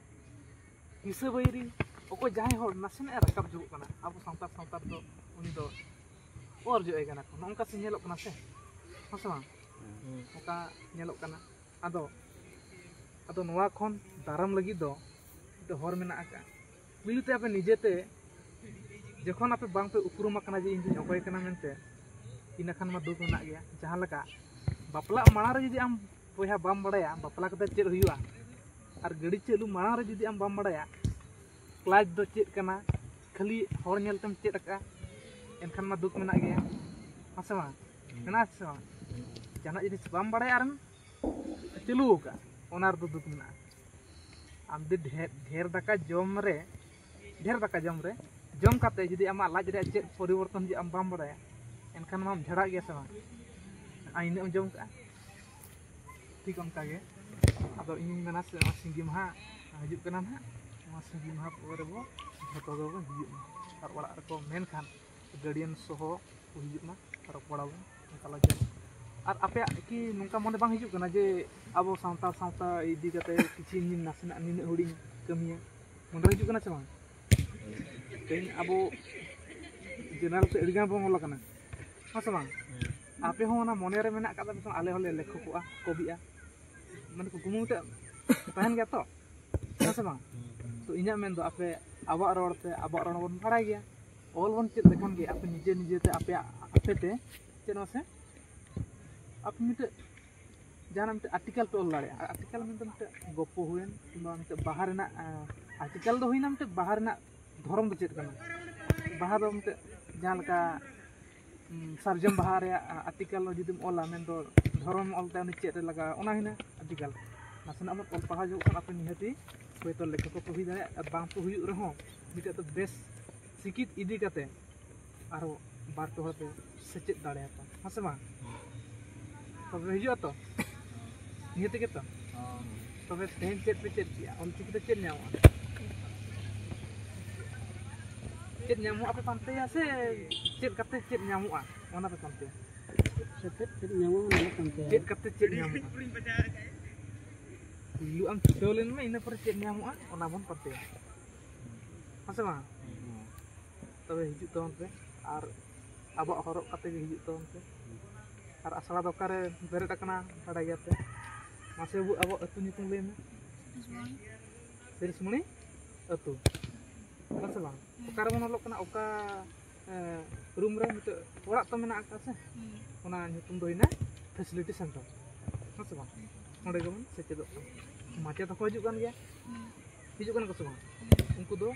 ᱦᱤᱥᱟᱹ ᱵᱟᱹᱭᱨᱤ, ᱚᱠᱚᱭ ᱡᱟᱦᱟᱸᱭ ᱦᱚᱲ ᱱᱟᱥᱮᱱᱟᱜ ᱮ ᱨᱟᱠᱟᱵ ᱡᱩᱜᱩᱜ ᱠᱟᱱᱟ ᱟᱵᱚ ᱥᱟᱱᱛᱟᱲ ᱥᱟᱶᱛᱟ ᱨᱮᱫᱚ, ᱩᱱᱤ ᱫᱚ ᱚᱨ ᱡᱚᱜ ᱟᱭ ᱠᱟᱱᱟ ᱠᱚ᱾ ᱱᱚᱜᱼᱚ ᱱᱚᱝᱠᱟ ᱥᱮ ᱧᱮᱞᱚᱜ ᱠᱟᱱᱟ ᱥᱮ, ᱦᱮᱸ ᱥᱮ ᱵᱟᱝ? ᱦᱮᱸ᱾ ᱱᱚᱝᱠᱟ ᱧᱮᱞᱚᱜ ᱠᱟᱱᱟ᱾ ᱟᱫᱚ ᱟᱫᱚ ᱱᱚᱣᱟ ᱠᱷᱚᱱ ᱫᱟᱨᱟᱢ ᱞᱟᱹᱜᱤᱫ ᱫᱚ ᱢᱤᱫᱴᱮᱱ ᱦᱚᱨ ᱢᱮᱱᱟᱜ ᱟᱠᱟᱫᱼᱟ᱾ ᱯᱩᱭᱞᱩ ᱛᱮ ᱟᱯᱮ ᱱᱤᱡᱮᱛᱮ ᱡᱚᱠᱷᱚᱱ ᱟᱯᱮ ᱵᱟᱝ ᱯᱮ ᱩᱯᱨᱩᱢ ᱟᱠᱟᱱᱟ ᱡᱮ ᱤᱧ ᱫᱚᱧ ᱚᱠᱚᱭ ᱠᱟᱱᱟ ᱢᱮᱱᱛᱮ, ᱤᱱᱟᱹ ᱠᱷᱟᱱ ᱢᱟ ᱫᱩᱠ ᱢᱮᱱᱟᱜ ᱜᱮᱭᱟ᱾ ᱡᱟᱦᱟᱸ ᱞᱮᱠᱟ ᱵᱟᱯᱞᱟᱜ ᱢᱟᱲᱟᱝ ᱨᱮ ᱡᱩᱫᱤ ᱟᱢ ᱵᱚᱭᱦᱟ ᱵᱟᱢ ᱵᱟᱲᱟᱭᱟ ᱵᱟᱯᱞᱟ ᱠᱟᱛᱮ ᱪᱮᱫ ᱦᱩᱭᱩᱜᱼᱟ, ᱟᱨ ᱜᱟᱹᱰᱤ ᱪᱟᱹᱞᱩ ᱢᱟᱲᱟᱝ ᱨᱮ ᱡᱩᱫᱤ ᱟᱢ ᱵᱟᱢ ᱵᱟᱲᱟᱭᱟ ᱠᱞᱟᱪ ᱫᱚ ᱪᱮᱫ ᱠᱟᱱᱟ, ᱠᱷᱟᱹᱞᱤ ᱦᱚᱲ ᱧᱮᱞ ᱛᱮᱢ ᱪᱮᱫ ᱟᱠᱟᱫᱼᱟ, ᱮᱱᱠᱷᱟᱱ ᱢᱟ ᱫᱩᱠ ᱢᱮᱱᱟᱜ ᱜᱮᱭᱟ, ᱦᱮᱸ ᱥᱮ ᱵᱟᱝ? ᱢᱮᱱᱟᱜᱼᱟ ᱥᱮ ᱵᱟᱝ? ᱡᱟᱦᱟᱱᱟᱜ ᱡᱤᱱᱤᱥ ᱵᱟᱢ ᱵᱟᱲᱟᱭᱟ ᱟᱨᱮᱢ ᱪᱟᱹᱞᱩ ᱟᱠᱟᱫᱼᱟ, ᱚᱱᱟ ᱨᱮᱫᱚ ᱫᱩᱠ ᱢᱮᱱᱟᱜᱼᱟ᱾ ᱟᱢ ᱡᱩᱫᱤ ᱰᱷᱮᱨ, ᱰᱷᱮᱨ ᱫᱟᱠᱟ ᱡᱚᱢ ᱨᱮ, ᱰᱷᱮᱨ ᱫᱟᱠᱟ ᱡᱚᱢ ᱨᱮ, ᱡᱚᱢ ᱠᱟᱛᱮ ᱡᱩᱫᱤ ᱟᱢᱟᱜ ᱞᱟᱡ ᱨᱮᱭᱟᱜ ᱪᱮᱫ ᱯᱚᱨᱤᱵᱚᱨᱛᱚᱱ ᱦᱩᱭᱩᱜᱼᱟ ᱟᱢ ᱵᱟᱢ ᱵᱟᱲᱟᱭᱟ, ᱮᱱᱠᱷᱟᱱ ᱢᱟᱢ ᱡᱷᱟᱲᱟᱜ ᱜᱮᱭᱟ ᱥᱮ ᱵᱟᱝ? ᱟᱨ ᱤᱱᱟᱹᱜ ᱮᱢ ᱡᱚᱢ ᱠᱟᱜᱼᱟ᱾ ᱴᱷᱤᱠ ᱚᱱᱠᱟ ᱜᱮ᱾ ᱟᱫᱚ ᱤᱧᱤᱧ ᱢᱮᱱᱟ ᱥᱮ ᱱᱚᱣᱟ ᱥᱤᱸᱜᱤ ᱢᱟᱦᱟ ᱦᱤᱡᱩᱜ ᱠᱟᱱᱟ ᱱᱟᱦᱟᱜ, ᱱᱚᱣᱟ ᱥᱤᱸᱜᱤ ᱢᱟᱦᱟ ᱯᱚᱨᱮ ᱵᱚ ᱡᱷᱚᱛᱚ ᱜᱮᱵᱚ ᱦᱤᱡᱩᱜ ᱢᱟ ᱟᱨ ᱚᱲᱟᱜ ᱨᱮᱠᱚ ᱢᱮᱱᱠᱷᱟᱱ ᱜᱟᱨᱰᱤᱭᱟᱱ ᱥᱚᱦᱚ ᱠᱚ ᱦᱤᱡᱩᱜ ᱢᱟ, ᱨᱚᱯᱚᱲ ᱟᱵᱚᱱ ᱚᱱᱠᱟ ᱞᱟᱡᱟᱣ᱾ ᱟᱨ ᱟᱯᱮᱭᱟᱜ ᱠᱤ ᱱᱚᱝᱠᱟ ᱢᱚᱱᱮ ᱵᱟᱝ ᱦᱤᱡᱩᱜ ᱠᱟᱱᱟ ᱡᱮ ᱟᱵᱚ ᱥᱟᱶᱛᱟ, ᱥᱟᱶᱛᱟ ᱤᱫᱤ ᱠᱟᱛᱮ ᱠᱤᱪᱷᱩ ᱱᱟᱥᱮᱱᱟᱜ ᱱᱤᱱᱟᱹᱜ ᱦᱩᱰᱤᱧ ᱠᱟᱹᱢᱤᱭᱟ, ᱢᱚᱱᱮ ᱦᱤᱡᱩᱜ ᱠᱟᱱᱟ ᱥᱮ ᱵᱟᱝ? ᱛᱮᱦᱮᱧ ᱟᱵᱚ ᱡᱮᱱᱟᱨᱮᱞ ᱛᱮ ᱟᱹᱰᱤ ᱜᱟᱱ ᱵᱚᱱ ᱚᱞ ᱟᱠᱟᱱᱟ, ᱦᱮᱸ ᱥᱮ ᱵᱟᱝ? ᱟᱯᱮ ᱦᱚᱸ ᱚᱱᱟ ᱢᱚᱱᱮ ᱨᱮ ᱢᱮᱱᱟᱜ ᱟᱠᱟᱫ ᱛᱟᱯᱮ ᱠᱷᱟᱱ ᱟᱞᱮ ᱦᱚᱸᱞᱮ ᱞᱮᱠᱷᱚᱠᱚᱜᱼᱟ, ᱠᱚᱵᱤᱜᱼᱟ, ᱢᱟᱱᱮ ᱠᱩᱠᱢᱩ ᱢᱤᱫᱴᱮᱱ ᱛᱟᱦᱮᱱ ᱜᱮᱭᱟ ᱛᱚ, ᱦᱮᱸ ᱥᱮ ᱵᱟᱝ? ᱛᱚ ᱤᱧᱟᱹᱜ ᱢᱮᱱ ᱫᱚ ᱟᱯᱮ ᱟᱵᱚᱣᱟᱜ ᱨᱚᱲ ᱛᱮ ᱟᱵᱚᱣᱟᱜ ᱨᱚᱲ ᱵᱚᱱ ᱵᱟᱲᱟᱭ ᱜᱮᱭᱟ, ᱚᱞ ᱵᱚᱱ ᱪᱮᱫ ᱞᱮᱠᱷᱟᱱ ᱜᱮ ᱟᱯᱮ ᱱᱤᱡᱮ ᱱᱤᱡᱮ ᱛᱮ ᱟᱯᱮᱭᱟᱜ ᱟᱯᱮ ᱛᱮ ᱪᱮᱫ ᱢᱟᱥᱮ ᱟᱯᱮ ᱢᱤᱫᱴᱮᱡ ᱡᱟᱦᱟᱱᱟᱜ ᱢᱤᱫᱴᱮᱡ ᱟᱨᱴᱤᱠᱮᱞ ᱯᱮ ᱚᱞ ᱫᱟᱲᱮᱭᱟᱜᱼᱟ᱾ ᱟᱨᱴᱤᱠᱮᱞ ᱢᱮᱱᱫᱚ ᱢᱤᱫᱴᱮᱡ ᱜᱚᱯᱚ ᱦᱩᱭᱮᱱ ᱠᱤᱝᱵᱟ ᱢᱤᱫᱴᱮᱡ ᱵᱟᱦᱟ ᱨᱮᱱᱟᱜ ᱟᱨᱴᱤᱠᱮᱞ ᱫᱚ ᱦᱩᱭᱱᱟ ᱢᱤᱫᱴᱮᱡ ᱵᱟᱦᱟ ᱨᱮᱱᱟᱜ ᱫᱷᱚᱨᱚᱢ ᱫᱚ ᱪᱮᱫ ᱠᱟᱱᱟ? ᱵᱟᱦᱟ ᱫᱚ ᱢᱤᱫᱴᱮᱡ ᱡᱟᱦᱟᱸ ᱞᱮᱠᱟ ᱩᱸ, ᱥᱟᱨᱡᱚᱢ ᱵᱟᱦᱟ ᱨᱮᱭᱟᱜ ᱟᱨᱴᱤᱠᱮᱞ ᱡᱩᱫᱤᱢ ᱚᱞᱟ ᱢᱮᱱᱫᱚ ᱫᱷᱚᱨᱚᱢ ᱚᱞᱛᱮ ᱩᱱᱤ ᱪᱮᱫ ᱨᱮ ᱞᱟᱜᱟᱜᱼᱟ ᱚᱱᱟ ᱦᱩᱭᱱᱟ ᱟᱨᱴᱤᱠᱮᱞ᱾ ᱱᱟᱥᱮᱱᱟᱜ ᱵᱚᱱ ᱚᱞ ᱯᱟᱲᱦᱟᱣ ᱧᱚᱜ ᱠᱷᱟᱱ ᱟᱯᱮ ᱱᱤᱦᱟᱹᱛᱤ ᱦᱚᱭᱛᱳ ᱞᱮᱠᱷᱚᱠ ᱠᱚ ᱦᱩᱭ ᱫᱟᱲᱮᱭᱟᱜᱼᱟ᱾ ᱟᱨ ᱵᱟᱝ ᱯᱮ ᱦᱩᱭᱩᱜ ᱨᱮᱦᱚᱸ ᱢᱤᱫᱴᱮᱡ ᱫᱚ ᱵᱮᱥ ᱥᱤᱠᱷᱤᱛ ᱤᱫᱤ ᱠᱟᱛᱮ ᱟᱨᱦᱚᱸ ᱵᱟᱨ ᱯᱮ ᱦᱚᱲ ᱯᱮ ᱥᱮᱪᱮᱫ ᱫᱟᱲᱮᱭᱟᱠᱚᱣᱟ, ᱦᱮᱸ ᱥᱮ ᱵᱟᱝ? ᱛᱚᱵᱮ ᱦᱤᱡᱩᱜᱼᱟ ᱛᱚ? ᱱᱤᱭᱟᱹ ᱛᱮᱜᱮ ᱛᱚ? ᱛᱚᱵᱮ ᱛᱮᱦᱮᱧ ᱪᱮᱫ ᱯᱮ ᱪᱮᱫ ᱠᱮᱜᱼᱟ? ᱚᱞᱪᱤᱠᱤ ᱛᱮ ᱪᱮᱫ ᱧᱟᱢᱚᱜᱼᱟ? ᱪᱮᱫ ᱧᱟᱢᱚᱜᱼᱟ ᱯᱮ ᱯᱟᱱᱛᱮᱭᱟ ᱥᱮ ᱪᱮᱫ ᱠᱟᱛᱮ ᱪᱮᱫ ᱧᱟᱢᱚᱜᱼᱟ ᱚᱱᱟ ᱯᱮ ᱯᱟᱱᱛᱮᱭᱟ? ᱠᱟᱛᱮ ᱪᱮᱫ ᱧᱟᱢᱚᱜᱼᱟ, ᱚᱱᱟ ᱠᱟᱱ ᱛᱟᱭᱟ᱾ ᱪᱮᱫ ᱠᱟᱛᱮ ᱪᱮᱫ ᱧᱟᱢᱚᱜᱼᱟ? ᱯᱩᱭᱞᱩ ᱟᱢ ᱪᱷᱩᱴᱟᱹᱣ ᱞᱮᱱ ᱢᱮ, ᱤᱱᱟᱹ ᱯᱚᱨᱮ ᱪᱮᱫ ᱧᱟᱢᱚᱜᱼᱟ ᱚᱱᱟ ᱵᱚᱱ ᱯᱟᱱᱛᱮᱭᱟ, ᱦᱮᱸ ᱥᱮ ᱵᱟᱝ? ᱦᱮᱸ᱾ ᱛᱚᱵᱮ ᱦᱤᱡᱩᱜ ᱛᱟᱵᱚᱱ ᱯᱮ, ᱟᱨ ᱟᱵᱚᱣᱟᱜ ᱦᱚᱨᱚᱜ ᱠᱟᱛᱮ ᱜᱮ ᱦᱤᱡᱩᱜ ᱛᱟᱵᱚᱱ ᱯᱮ᱾ ᱟᱨ ᱟᱥᱲᱟ ᱫᱚ ᱚᱠᱟᱨᱮ ᱵᱮᱨᱮᱫ ᱟᱠᱟᱱᱟ ᱵᱟᱰᱟᱭ ᱜᱮᱭᱟ ᱯᱮ? ᱢᱟᱥᱮ ᱟᱵᱚ, ᱟᱵᱚᱣᱟᱜ ᱟᱹᱛᱩ ᱧᱩᱛᱩᱢ ᱞᱟᱹᱭ ᱢᱮ᱾ ᱥᱤᱨᱤᱥᱢᱚᱬᱤ ᱟᱹᱛᱩ, ᱦᱮᱸ ᱥᱮ ᱵᱟᱝ? ᱦᱮᱸ᱾ ᱚᱠᱟ ᱨᱮᱵᱚᱱ ᱚᱞᱚᱜ ᱠᱟᱱᱟ? ᱚᱠᱟ ᱨᱩᱢ ᱨᱮ ᱢᱤᱫᱴᱮᱡ ᱚᱲᱟᱜ ᱛᱚ ᱢᱮᱱᱟᱜ ᱟᱠᱟᱫ ᱥᱮ, ᱦᱩᱸ᱾ ᱚᱱᱟ ᱧᱩᱛᱩᱢ ᱫᱚ ᱦᱩᱭᱱᱟ facility center, ᱦᱮᱸ ᱥᱮ ᱵᱟᱝ? ᱚᱸᱰᱮ ᱜᱮᱵᱚᱱ ᱥᱮᱪᱮᱫᱚᱜ ᱠᱟᱱᱟ᱾ ᱢᱟᱪᱮᱫ ᱦᱚᱸᱠᱚ ᱦᱤᱡᱩᱜ ᱠᱟᱱ ᱜᱮᱭᱟ, ᱦᱩᱸ᱾ ᱦᱤᱡᱩᱜ ᱠᱟᱱᱟ ᱠᱚ ᱥᱮ ᱵᱟᱝ? ᱦᱩᱸ᱾ ᱩᱱᱠᱩ ᱫᱚ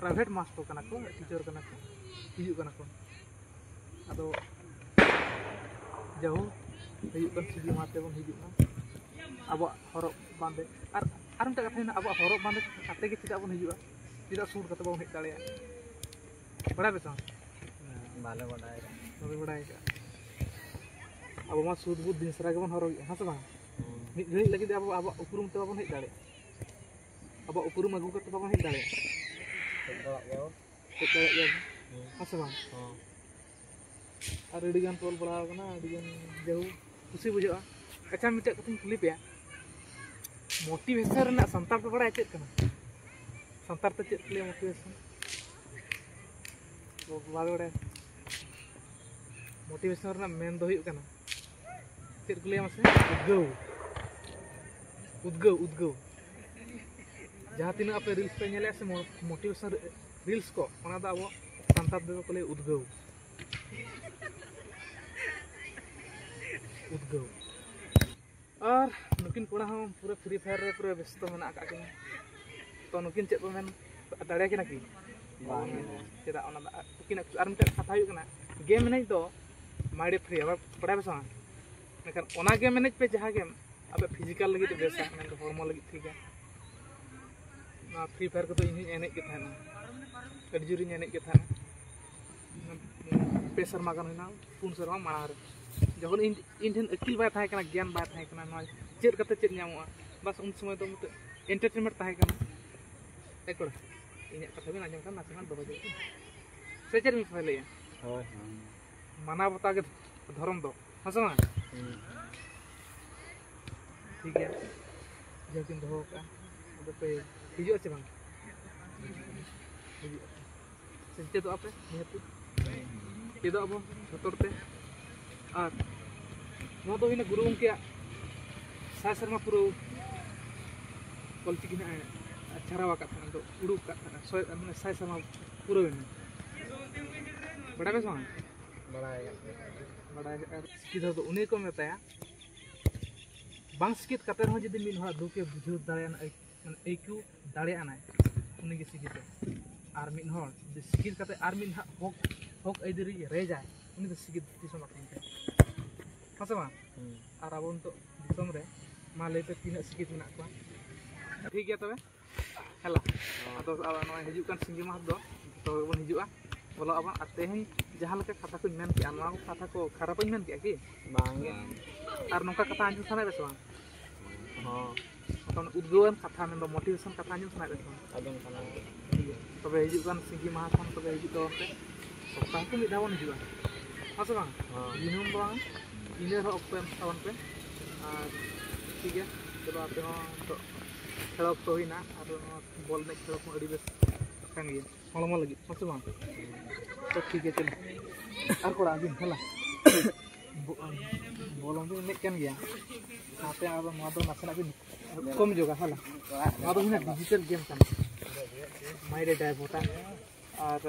ᱯᱨᱟᱭᱵᱷᱮᱴ ᱢᱟᱥᱴᱟᱨ ᱠᱟᱱᱟ ᱠᱚ, ᱴᱤᱪᱟᱨ ᱠᱟᱱᱟ ᱠᱚ, ᱦᱤᱡᱩᱜ ᱠᱟᱱᱟ ᱠᱚ᱾ ᱟᱫᱚ ᱡᱟᱭᱦᱳᱠ, ᱦᱩᱭᱩᱜ ᱠᱟᱱ ᱥᱤᱡᱤᱱ ᱢᱟ ᱛᱮᱵᱚᱱ ᱦᱤᱡᱩᱜ ᱢᱟ᱾ ᱟᱵᱚᱣᱟᱜ ᱦᱚᱨᱚᱜ ᱵᱟᱸᱫᱮ ᱟᱨ, ᱟᱨ ᱢᱤᱫᱴᱟᱝ ᱠᱟᱛᱷᱟ ᱦᱮᱱᱟᱜᱼᱟ, ᱟᱵᱚᱣᱟᱜ ᱦᱚᱨᱚᱜ ᱵᱟᱸᱫᱮ ᱠᱟᱛᱮ ᱜᱮ ᱪᱮᱫᱟᱜ ᱵᱚᱱ ᱦᱤᱡᱩᱜᱼᱟ? ᱪᱮᱫᱟᱜ ᱥᱩᱴ ᱠᱟᱛᱮ ᱵᱟᱵᱚᱱ ᱦᱮᱡ ᱫᱟᱲᱮᱭᱟᱜᱼᱟ? ᱵᱟᱲᱟᱭ ᱯᱮ ᱥᱮ ᱵᱟᱝ? ᱵᱟᱞᱮ ᱵᱟᱰᱟᱭ ᱠᱟᱜᱼᱟ᱾ ᱵᱟᱯᱮ ᱵᱟᱲᱟᱭ ᱠᱟᱜᱼᱟ? ᱟᱵᱚ ᱢᱟ ᱥᱩᱴ ᱵᱩᱴ ᱫᱤᱱ ᱥᱟᱨᱟ ᱜᱮᱵᱚᱱ ᱦᱚᱨᱚᱜᱮᱜᱼᱟ, ᱦᱮᱸ ᱥᱮ ᱵᱟᱝ? ᱦᱩᱸ᱾ ᱢᱤᱫ ᱜᱷᱟᱹᱲᱤᱡ ᱞᱟᱹᱜᱤᱫ ᱟᱵᱚ ᱟᱵᱚᱣᱟᱜ ᱩᱯᱨᱩᱢ ᱛᱮ ᱵᱟᱵᱚᱱ ᱦᱮᱡ ᱫᱟᱲᱮᱭᱟᱜᱼᱟ᱾ ᱟᱵᱚᱣᱟᱜ ᱩᱯᱨᱩᱢ ᱟᱹᱜᱩ ᱠᱟᱛᱮ ᱵᱟᱵᱚᱱ ᱦᱮᱡ ᱫᱟᱲᱮᱭᱟᱜᱼᱟ᱾ ᱦᱮᱡ ᱫᱟᱲᱮᱭᱟᱜ ᱜᱮᱭᱟ ᱵᱚᱱ᱾ ᱦᱮᱡ ᱫᱟᱲᱮᱭᱟᱜ ᱜᱮᱭᱟ ᱵᱚᱱ᱾ ᱦᱩᱸ᱾ ᱦᱮᱸ ᱥᱮ ᱵᱟᱝ? ᱦᱚᱸ᱾ ᱟᱨ ᱟᱹᱰᱤ ᱜᱟᱱ ᱠᱚ ᱚᱞ ᱵᱟᱲᱟ ᱟᱠᱟᱱᱟ, ᱟᱹᱰᱤ ᱜᱟᱱ ᱡᱟᱹᱦᱩ ᱠᱩᱥᱤ ᱵᱩᱡᱷᱟᱹᱜᱼᱟ᱾ ᱟᱪᱪᱷᱟ, ᱢᱤᱫᱴᱮᱡ ᱠᱟᱛᱷᱟᱧ ᱠᱩᱞᱤ ᱯᱮᱭᱟ, ᱢᱳᱴᱤᱵᱷᱮᱥᱚᱱ ᱨᱮᱱᱟᱜ ᱥᱟᱱᱛᱟᱲ ᱯᱮ ᱵᱟᱲᱟᱭᱟ ᱪᱮᱫ ᱠᱟᱱᱟ? ᱥᱟᱱᱛᱟᱲ ᱛᱮ ᱪᱮᱫ ᱠᱚ ᱞᱟᱹᱭᱟ ᱢᱳᱴᱤᱵᱷᱮᱥᱚᱱ? ᱵᱟᱯᱮ ᱵᱟᱲᱟᱭᱟ? ᱢᱳᱴᱤᱵᱷᱮᱥᱚᱱ ᱨᱮᱱᱟᱜ ᱢᱮᱱ ᱫᱚ ᱦᱩᱭᱩᱜ ᱠᱟᱱᱟ, ᱪᱮᱫ ᱠᱚ ᱞᱟᱹᱭᱟ ᱢᱟᱥᱮ? ᱩᱫᱽᱜᱟᱹᱣ᱾ ᱩᱫᱽᱜᱟᱹᱣ, ᱩᱫᱽᱜᱟᱹᱣ᱾ ᱡᱟᱦᱟᱸ ᱛᱤᱱᱟᱹᱜ ᱟᱯᱮ ᱨᱤᱞᱥ ᱯᱮ ᱧᱮᱞᱮᱫᱼᱟ ᱥᱮ, ᱢᱳ-, ᱢᱳᱴᱤᱵᱷᱮᱥᱚᱱ ᱨᱤᱞᱥ ᱠᱚ, ᱚᱱᱟ ᱫᱚ ᱟᱵᱚ ᱥᱟᱱᱛᱟᱲ ᱛᱮᱫᱚ ᱠᱚ ᱞᱟᱹᱭᱟ ᱩᱫᱽᱜᱟᱹᱣ᱾ ᱩᱫᱽᱜᱟᱹᱣ᱾ ᱟᱨ ᱱᱩᱠᱤᱱ ᱠᱚᱲᱟ ᱦᱚᱸ ᱯᱩᱨᱟᱹ ᱯᱷᱨᱤ ᱯᱷᱟᱭᱟᱨ ᱨᱮ ᱯᱩᱨᱟᱹ ᱵᱮᱥᱛᱚ ᱢᱮᱱᱟᱜ ᱟᱠᱟᱫ ᱠᱤᱱᱟ᱾ ᱛᱚ, ᱱᱩᱠᱤᱱ ᱪᱮᱫ ᱯᱮ ᱢᱮᱱ ᱫᱟᱲᱮᱭᱟᱠᱤᱱᱟ ᱠᱤ? ᱵᱟᱝ᱾ ᱪᱮᱫᱟᱜ ᱚᱱᱟ ᱫᱚ, ᱟᱨ ᱱᱩᱠᱤᱱᱟᱜ, ᱟᱨ ᱢᱤᱫᱴᱮᱱ ᱠᱟᱛᱷᱟ ᱦᱩᱭᱩᱜ ᱠᱟᱱᱟ, ᱜᱮᱢ ᱮᱱᱮᱡ ᱫᱚ ᱢᱟᱭᱤᱱᱰ ᱯᱷᱨᱤ, ᱟᱵᱟᱨ ᱵᱟᱲᱟᱭ ᱯᱮ ᱥᱮ ᱵᱟᱝ? ᱢᱮᱱᱠᱷᱟᱱ ᱚᱱᱟ ᱜᱮᱢ ᱮᱱᱮᱡ ᱯᱮ ᱡᱟᱦᱟᱸ ᱜᱮᱢ, ᱟᱯᱮ ᱯᱷᱤᱡᱤᱠᱟᱞ ᱞᱟᱹᱜᱤᱫ ᱫᱚ ᱵᱮᱥᱟ, ᱢᱮᱱᱫᱚ ᱦᱚᱲᱢᱚ ᱞᱟᱹᱜᱤᱫ ᱴᱷᱤᱠᱟ᱾ ᱱᱚᱣᱟ ᱯᱷᱨᱤ ᱯᱷᱟᱭᱟᱨ ᱠᱚᱫᱚ ᱤᱧ ᱦᱚᱸᱧ ᱮᱱᱮᱡ ᱜᱮ ᱛᱟᱦᱮᱱᱟ, ᱟᱹᱰᱤ ᱡᱳᱨᱤᱧ ᱮᱱᱮᱡ ᱜᱮ ᱛᱟᱦᱮᱱᱟ᱾ ᱯᱮ ᱥᱮᱨᱢᱟ ᱜᱟᱱ ᱦᱩᱭᱱᱟ, ᱯᱩᱱ ᱥᱮᱨᱢᱟ ᱢᱟᱲᱟᱝ ᱨᱮ, ᱡᱚᱠᱷᱚᱱ ᱤᱧ, ᱤᱧ ᱴᱷᱮᱱ ᱟᱹᱠᱤᱞ ᱵᱟᱭ ᱛᱟᱦᱮᱸ ᱠᱟᱱᱟ, ᱜᱮᱭᱟᱱ ᱵᱟᱭ ᱛᱟᱦᱮᱸ ᱠᱟᱱᱟ, ᱱᱚᱣᱟ ᱪᱮᱫ ᱠᱟᱛᱮ ᱪᱮᱫ ᱧᱟᱢᱚᱜᱼᱟ, ᱵᱟᱥ ᱩᱱ ᱥᱚᱢᱚᱭ ᱫᱚ ᱢᱤᱫᱴᱮᱡ ᱮᱱᱴᱟᱨᱴᱮᱱᱢᱮᱱᱴ ᱛᱟᱦᱮᱸ ᱠᱟᱱᱟ᱾ ᱮ ᱠᱚᱲᱟ, ᱤᱧᱟᱹᱜ ᱠᱟᱛᱷᱟ ᱵᱤᱱ ᱟᱸᱡᱚᱢ ᱠᱷᱟᱱ ᱱᱟᱥᱮᱱᱟᱜ ᱫᱚᱦᱚ ᱧᱚᱜ ᱵᱤᱱ᱾ ᱥᱮ ᱪᱮᱫ ᱵᱤᱱ ᱞᱟᱹᱭᱟ? ᱦᱳᱭ, ᱦᱳᱭ᱾ ᱢᱟᱱᱟᱣ ᱵᱟᱛᱟᱣ ᱜᱮ ᱫᱷᱚᱨᱚᱢ ᱫᱚ᱾ ᱦᱮᱸ ᱥᱮ ᱵᱟᱝ? ᱴᱷᱤᱠ ᱜᱮᱭᱟ, ᱡᱟᱦᱟᱸ ᱠᱤᱱ ᱫᱚᱦᱚ ᱟᱠᱟᱫᱼᱟ, ᱟᱫᱚ ᱯᱮ ᱦᱤᱡᱩᱜᱼᱟ ᱥᱮ ᱵᱟᱝ? ᱦᱤᱡᱩᱜᱼᱟ᱾ ᱥᱮᱪᱮᱫᱚᱜᱼᱟ ᱯᱮ ᱱᱤᱦᱟᱹᱛᱤ᱾ ᱪᱮᱫᱚᱜ ᱟᱵᱚᱱ ᱡᱚᱛᱚ ᱦᱚᱲ ᱛᱮ᱾ ᱟᱨ ᱱᱚᱣᱟ ᱫᱚ ᱦᱩᱭᱱᱟ ᱜᱩᱨᱩ ᱜᱚᱢᱠᱮᱭᱟᱜ ᱥᱟᱭ ᱥᱮᱨᱢᱟ ᱯᱩᱨᱟᱹᱣ ᱚᱞᱪᱤᱠᱤ ᱱᱟᱜ ᱮ ᱪᱷᱟᱨᱟᱣ ᱟᱠᱟᱫ ᱛᱟᱦᱮᱸᱱᱟ, ᱫᱚ ᱩᱰᱩᱠ ᱟᱠᱟᱫ ᱛᱟᱦᱮᱸᱱᱟ, ᱥᱚᱭ-, ᱢᱟᱱᱮ ᱥᱟᱭ ᱥᱮᱨᱢᱟ ᱯᱩᱨᱟᱹᱣ ᱮᱱᱟ᱾ ᱵᱟᱲᱟᱭ ᱯᱮ ᱥᱮ ᱵᱟᱝ? ᱵᱟᱲᱟᱭ᱾ ᱵᱟᱲᱟᱭ᱾ ᱟᱨ ᱥᱤᱠᱷᱤᱛ ᱦᱚᱲ ᱫᱚ ᱩᱱᱤ ᱜᱮᱠᱚ ᱢᱮᱛᱟᱭᱟ, ᱵᱟᱝ ᱥᱤᱠᱷᱤᱛ ᱠᱟᱛᱮ ᱨᱮᱦᱚᱸ ᱡᱩᱫᱤ ᱢᱤᱫ ᱦᱚᱲᱟᱜ ᱫᱩᱠ ᱮ ᱵᱩᱡᱷᱟᱹᱣ ᱫᱟᱲᱮᱭᱟᱜᱼᱟ, ᱟᱹᱭ-, ᱢᱟᱱᱮ ᱟᱹᱭᱠᱟᱹᱣ ᱫᱟᱲᱮᱭᱟᱜᱼᱟᱭ, ᱩᱱᱤᱜᱮ ᱥᱤᱠᱷᱤᱛ᱾ ᱟᱨ ᱢᱤᱫ ᱦᱚᱲ ᱡᱩᱫᱤ ᱥᱤᱠᱷᱤᱛ ᱠᱟᱛᱮ ᱟᱨ ᱢᱤᱫ ᱦᱟᱜ ᱦᱚᱠ, ᱦᱚᱠ ᱟᱹᱭᱫᱟᱹᱨᱤ ᱨᱮᱡᱟᱭ, ᱩᱱᱤ ᱫᱚ ᱥᱤᱠᱷᱤᱛ ᱛᱤᱥ ᱦᱚᱸ ᱵᱟᱠᱚ ᱢᱮᱛᱟᱭᱟ᱾ ᱦᱮᱸ ᱥᱮ ᱵᱟᱝ? ᱦᱩᱸ᱾ ᱟᱨ ᱟᱵᱚ ᱱᱤᱛᱚᱜ ᱫᱤᱥᱚᱢ ᱨᱮ, ᱢᱟ ᱞᱟᱹᱭ ᱯᱮ, ᱛᱤᱱᱟᱹᱜ ᱥᱤᱠᱷᱤᱛ ᱢᱮᱱᱟᱜ ᱠᱚᱣᱟ? ᱴᱷᱤᱠ ᱜᱮᱭᱟ ᱛᱚᱵᱮ, ᱦᱮᱞᱟ᱾ ᱦᱮᱸ᱾ ᱟᱫᱚ ᱟᱵᱚ ᱱᱚᱣᱟ ᱦᱤᱡᱩᱜ ᱠᱟᱱ ᱥᱤᱸᱜᱤ ᱢᱟᱦᱟ ᱫᱚ ᱡᱚᱛᱚ ᱦᱚᱲ ᱵᱚᱱ ᱦᱤᱡᱩᱜᱼᱟ, ᱵᱚᱞᱚᱜ ᱟᱵᱚᱱ᱾ ᱟᱨ ᱛᱮᱦᱮᱧ ᱡᱟᱦᱟᱸ ᱞᱮᱠᱟ ᱠᱟᱛᱷᱟ ᱠᱚᱧ ᱢᱮᱱ ᱠᱮᱜᱼᱟ, ᱱᱚᱣᱟ ᱠᱚ ᱠᱟᱛᱷᱟ ᱠᱚ ᱠᱷᱟᱨᱟᱯ ᱤᱧ ᱢᱮᱱ ᱠᱮᱜᱼᱟ ᱠᱤ? ᱵᱟᱝ ᱜᱮ᱾ ᱟᱨ ᱱᱚᱝᱠᱟ ᱠᱟᱛᱷᱟ ᱟᱸᱡᱚᱢ ᱥᱟᱱᱟᱭᱮᱫ ᱯᱮ ᱥᱮ ᱵᱟᱝ? ᱦᱚᱸ᱾ ᱢᱚᱛᱞᱚᱵ ᱩᱫᱽᱜᱟᱹᱣᱟᱱ ᱠᱟᱛᱷᱟ, ᱢᱮᱱᱫᱚ motivation ᱠᱟᱛᱷᱟ ᱟᱸᱡᱚᱢ ᱥᱟᱱᱟᱭᱮᱫ ᱯᱮ ᱥᱮ ᱵᱟᱝ? ᱟᱸᱡᱚᱢ ᱥᱟᱱᱟ᱾ ᱴᱷᱤᱠ ᱜᱮᱭᱟ᱾ ᱛᱚᱵᱮ ᱦᱤᱡᱩᱜ ᱠᱟᱱ ᱥᱤᱸᱜᱤ ᱢᱟᱦᱟ ᱠᱷᱚᱱ ᱛᱚᱵᱮ ᱦᱤᱡᱩᱜ ᱛᱟᱵᱚᱱ ᱯᱮ᱾ ᱥᱚᱯᱛᱟᱦᱚ ᱠᱚ ᱢᱤᱫ ᱫᱷᱟᱣ ᱵᱚᱱ ᱦᱤᱡᱩᱜᱼᱟ᱾ ᱦᱮᱸ ᱥᱮ ᱵᱟᱝ? ᱦᱚᱸ᱾ ᱫᱤᱱᱟᱹᱢ ᱫᱚ ᱵᱟᱝ, ᱤᱱᱟᱹ ᱨᱮᱦᱚᱸ ᱚᱠᱛᱚ ᱮᱢ ᱛᱟᱵᱚᱱ ᱯᱮ᱾ ᱟᱨ ᱴᱷᱤᱠ ᱜᱮᱭᱟ, ᱪᱚᱞᱚ ᱟᱯᱮ ᱦᱚᱸ ᱱᱤᱛᱚᱜ ᱠᱷᱮᱞ ᱚᱠᱛᱚ ᱦᱩᱭᱱᱟ, ᱟᱨ ᱱᱚᱣᱟ ᱵᱚᱞ ᱮᱱᱮᱡ ᱠᱷᱮᱞ ᱠᱚ ᱟᱹᱰᱤ ᱵᱮᱥ ᱠᱟᱱ ᱜᱮᱭᱟ ᱦᱚᱲᱢᱚ ᱞᱟᱹᱜᱤᱫ, ᱦᱮᱸ ᱥᱮ ᱵᱟᱝ? ᱛᱚ ᱴᱷᱤᱠ ᱜᱮᱭᱟ, ᱪᱚᱞᱚ᱾ ᱟᱨ ᱠᱚᱲᱟ ᱟᱹᱵᱤᱱ ᱦᱮᱞᱟ᱾ ᱵᱚ-, ᱵᱚᱞ ᱦᱚᱸᱵᱤᱱ ᱮᱱᱮᱡ ᱠᱟᱱ ᱜᱮᱭᱟ, ᱥᱟᱶᱛᱮ ᱟᱫᱚ ᱱᱚᱣᱟ ᱫᱚ ᱱᱟᱥᱮᱱᱟᱜ ᱵᱤᱱ ᱠᱚᱢ ᱧᱚᱜᱟ ᱦᱮᱞᱟ᱾ ᱱᱚᱣᱟ ᱫᱚ ᱦᱩᱭᱱᱟ digital game ᱠᱟᱱᱟ, mind ᱮ divert ᱟ᱾ ᱟᱨ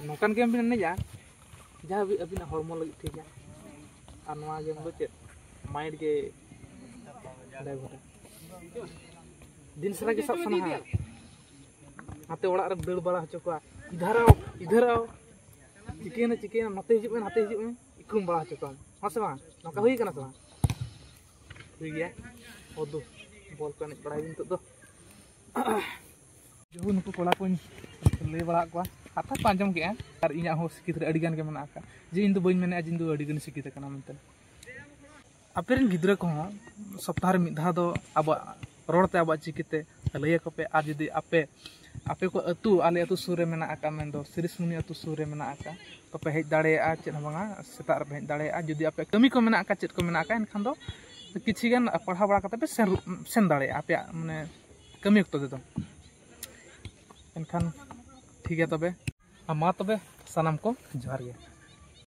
ᱱᱚᱝᱠᱟᱱ game ᱵᱤᱱ ᱮᱱᱮᱡᱟ, ᱡᱟᱦᱟᱸ ᱟᱹᱵᱤ-, ᱟᱹᱵᱤᱱᱟᱜ ᱦᱚᱲᱢᱚ ᱞᱟᱹᱜᱤᱫ ᱴᱷᱤᱠᱟ᱾ ᱟᱨ ᱱᱚᱣᱟ game ᱫᱚ ᱪᱮᱫ? Mind ᱜᱮ divert ᱟ᱾ ᱫᱤᱱ ᱥᱟᱨᱟ ᱜᱮ ᱥᱟᱵ ᱥᱟᱱᱟᱣᱟ᱾ ᱱᱟᱛᱮ ᱚᱲᱟᱜ ᱨᱮᱢ ᱫᱟᱹᱲ ᱵᱟᱲᱟ ᱦᱚᱪᱚ ᱠᱚᱣᱟ, ᱤᱫᱷᱟᱨ ᱟᱣ, ᱤᱫᱷᱟᱨ ᱟᱣ, ᱪᱤᱠᱟᱹᱭᱮᱱᱟ, ᱪᱤᱠᱟᱹᱭᱮᱱᱟ, ᱱᱚᱛᱮ ᱦᱤᱡᱩᱜ ᱢᱮ, ᱱᱟᱛᱮ ᱦᱤᱡᱩᱜ ᱢᱮ, ᱤᱠᱷᱩᱢ ᱵᱟᱲᱟ ᱦᱚᱪᱚ ᱠᱚᱣᱟ, ᱦᱮᱸ ᱥᱮ ᱵᱟᱝ? ᱱᱚᱝᱠᱟ ᱦᱩᱭ ᱠᱟᱱᱟ ᱥᱮ ᱵᱟᱝ? ᱦᱩᱭ ᱜᱮᱭᱟ᱾ ᱚᱫᱩ, ᱵᱚᱞ ᱠᱚ ᱮᱱᱮᱡ ᱵᱟᱲᱟᱭ ᱵᱤᱱ ᱱᱤᱛᱚᱜ ᱫᱚ᱾ ᱡᱚᱦᱩ, ᱱᱩᱠᱩ ᱠᱚᱲᱟ ᱠᱚᱧ ᱞᱟᱹᱭ ᱵᱟᱲᱟᱣᱟᱫ ᱠᱚᱣᱟ, ᱠᱟᱛᱷᱟ ᱠᱚ ᱟᱸᱡᱚᱢ ᱠᱮᱜᱼᱟ, ᱟᱨ ᱤᱧᱟᱹᱜ ᱦᱚᱸ ᱥᱤᱠᱷᱤᱛ ᱨᱮ ᱟᱹᱰᱤ ᱜᱟᱱ ᱜᱮ ᱢᱮᱱᱟᱜ ᱟᱠᱟᱫ, ᱡᱮ ᱤᱧ ᱫᱚ ᱵᱟᱹᱧ ᱢᱮᱱᱮᱜᱼᱟ ᱡᱮ ᱤᱧ ᱫᱚ ᱟᱹᱰᱤ ᱜᱟᱱ ᱥᱤᱠᱷᱤᱛ ᱟᱠᱟᱱᱟ ᱢᱮᱱᱛᱮ᱾ ᱟᱯᱮ ᱨᱮᱱ ᱜᱤᱫᱽᱨᱟᱹ ᱠᱚᱦᱚᱸ ᱥᱚᱯᱛᱟᱦᱚ ᱨᱮ ᱢᱤᱫ ᱫᱷᱟᱣ ᱫᱚ ᱟᱵᱚᱣᱟᱜ ᱨᱚᱲ ᱛᱮ, ᱟᱵᱚᱣᱟᱜ ᱪᱤᱠᱤ ᱛᱮ ᱞᱟᱹᱭ ᱟᱠᱚ ᱯᱮ, ᱟᱨ ᱡᱩᱫᱤ ᱟᱯᱮ ᱟᱯᱮ ᱠᱚ ᱟᱹᱛᱩ, ᱟᱞᱮ ᱟᱹᱛᱩ ᱥᱩᱨ ᱨᱮ ᱢᱮᱱᱟᱜ ᱟᱠᱟᱫ, ᱢᱮᱱᱫᱚ ᱥᱤᱨᱤᱥᱢᱩᱱᱤ ᱟᱹᱛᱩ ᱥᱩᱨ ᱨᱮ ᱢᱮᱱᱟᱜ ᱟᱠᱟᱫ, ᱛᱚᱯᱮ ᱦᱮᱡ ᱫᱟᱲᱮᱭᱟᱜᱼᱟ᱾ ᱪᱮᱫ ᱦᱚᱸ ᱵᱟᱝᱟ, ᱥᱮᱛᱟᱜ ᱨᱮᱯᱮ ᱦᱮᱡ ᱫᱟᱲᱮᱭᱟᱜᱼᱟ᱾ ᱡᱩᱫᱤ ᱟᱯᱮ ᱠᱟᱹᱢᱤ ᱠᱚ ᱢᱮᱱᱟᱜ ᱟᱠᱟᱫ, ᱪᱮᱫ ᱠᱚ ᱢᱮᱱᱟᱜ ᱟᱠᱟᱫ, ᱮᱱᱠᱷᱟᱱ ᱫᱚ ᱠᱤᱪᱷᱤ ᱜᱟᱱ ᱯᱟᱲᱦᱟᱣ ᱵᱟᱲᱟ ᱠᱟᱛᱮ ᱯᱮ ᱥᱮᱱ, ᱥᱮᱱ ᱫᱟᱲᱮᱭᱟᱜᱼᱟ ᱟᱯᱮᱭᱟᱜ ᱢᱟᱱᱮ ᱠᱟᱹᱢᱤ ᱚᱠᱛᱚ ᱛᱮᱫᱚ᱾ ᱮᱱᱠᱷᱟᱱ ᱴᱷᱤᱠ ᱜᱮᱭᱟ ᱛᱚᱵᱮ, ᱟᱨ ᱢᱟ ᱛᱚᱵᱮ ᱥᱟᱱᱟᱢ ᱠᱚ ᱡᱚᱦᱟᱨ ᱜᱮ᱾